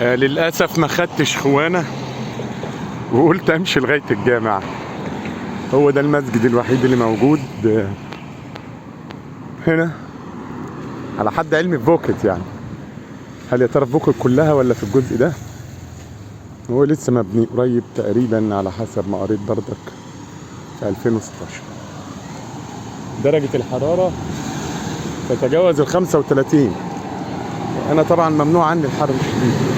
للأسف ما خدتش خوانة وقلت أمشي لغاية الجامع. هو ده المسجد الوحيد اللي موجود هنا على حد علمي في بوكيت. يعني هل يا ترى في بوكيت كلها ولا في الجزء ده؟ هو لسه مبني قريب تقريبا على حسب ما قريت بردك في 2016. درجة الحرارة تتجاوز ال 35. أنا طبعا ممنوع عني الحر الشديد.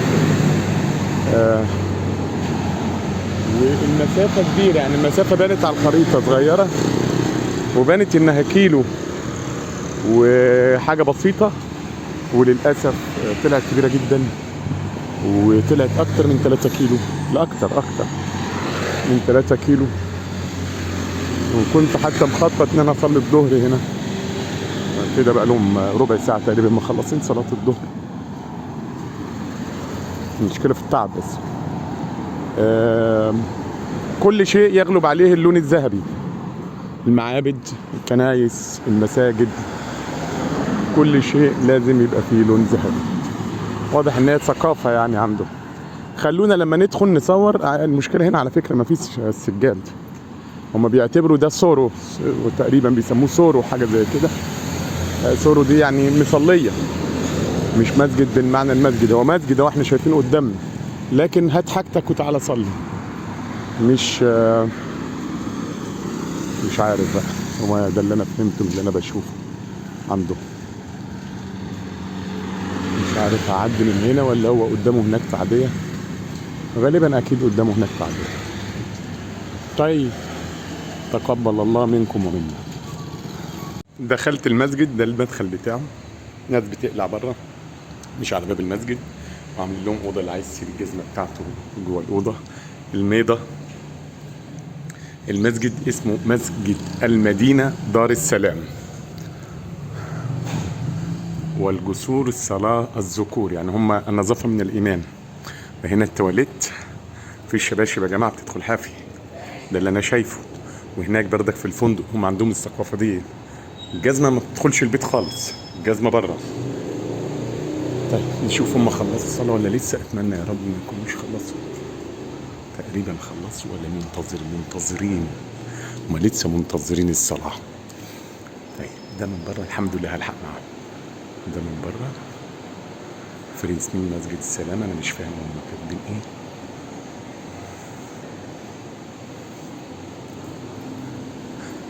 والمسافة كبيرة، يعني المسافة بانت على الخريطة صغيرة وبانت إنها كيلو وحاجة بسيطة، وللأسف طلعت كبيرة جدا وطلعت أكتر من 3 كيلو، لا أكتر من 3 كيلو. وكنت حتى مخطط إن أنا أصلي الظهر هنا كده، بقى لهم ربع ساعة تقريبا مخلصين صلاة الظهر. المشكلة في التعب بس. كل شيء يغلب عليه اللون الذهبي، المعابد، الكنائس، المساجد، كل شيء لازم يبقى فيه لون ذهبي. واضح ان هي ثقافة يعني عنده. خلونا لما ندخل نصور. المشكلة هنا على فكرة ما فيش سجاد، هما بيعتبروا ده سورو، وتقريبا بيسموه سورو حاجة زي كده. سورو دي يعني مصلية، مش مسجد بالمعنى المسجد، هو مسجد هو احنا شايفينه قدامنا، لكن هات حاجتك وتعالى صلي. مش عارف بقى، هو ده اللي انا فهمته من اللي انا بشوفه عنده. مش عارف هعدي من هنا ولا هو قدامه هناك تعدية، غالبا اكيد قدامه هناك تعدية. طيب تقبل الله منكم ومنا. دخلت المسجد، ده المدخل بتاعه، ناس بتقلع بره مش على باب المسجد، وعاملين لهم اوضة اللي عايز يسيب الجزمة بتاعته جوه الاوضة الميضه. المسجد اسمه مسجد المدينة دار السلام، والجسور الصلاة الذكور، يعني هم النظافة من الايمان. وهنا التواليت في الشباشب يا جماعة بتدخل حافي، ده اللي انا شايفه. وهناك بردك في الفندق هم عندهم الثقافة دي، الجزمة ما بتدخلش البيت خالص، الجزمة بره. طيب نشوف هم خلصوا الصلاة ولا لسه. اتمنى يا رب ما يكونوش خلصوا. تقريبا خلصوا ولا منتظرين؟ هم لسه منتظرين الصلاة. طيب ده من بره الحمد لله هلحق معاهم. ده من بره فريق سنين مسجد السلام، انا مش فاهم هم كاتبين ايه.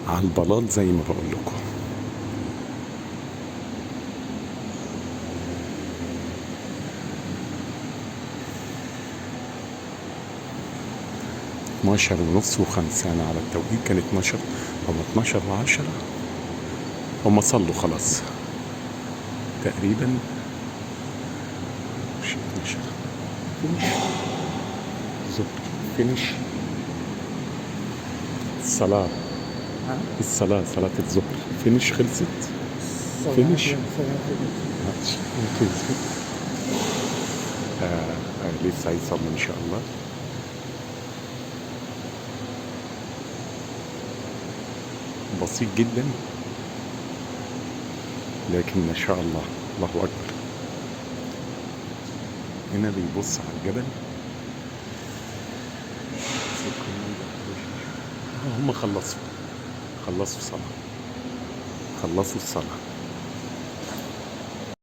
على البلاط زي ما بقول لكم. 12:30 و5، أنا على التوقيت كان 12 أو 12:10. هم صلوا خلاص تقريبا، مش 12 finish ظهر finish الصلاة، الصلاة صلاة الظهر finish خلصت finish. لسه هيصلي إن شاء الله. بسيط جدا لكن ما شاء الله، الله أكبر. هنا بيبص على الجبل. هم خلصوا صلاة، خلصوا الصلاة.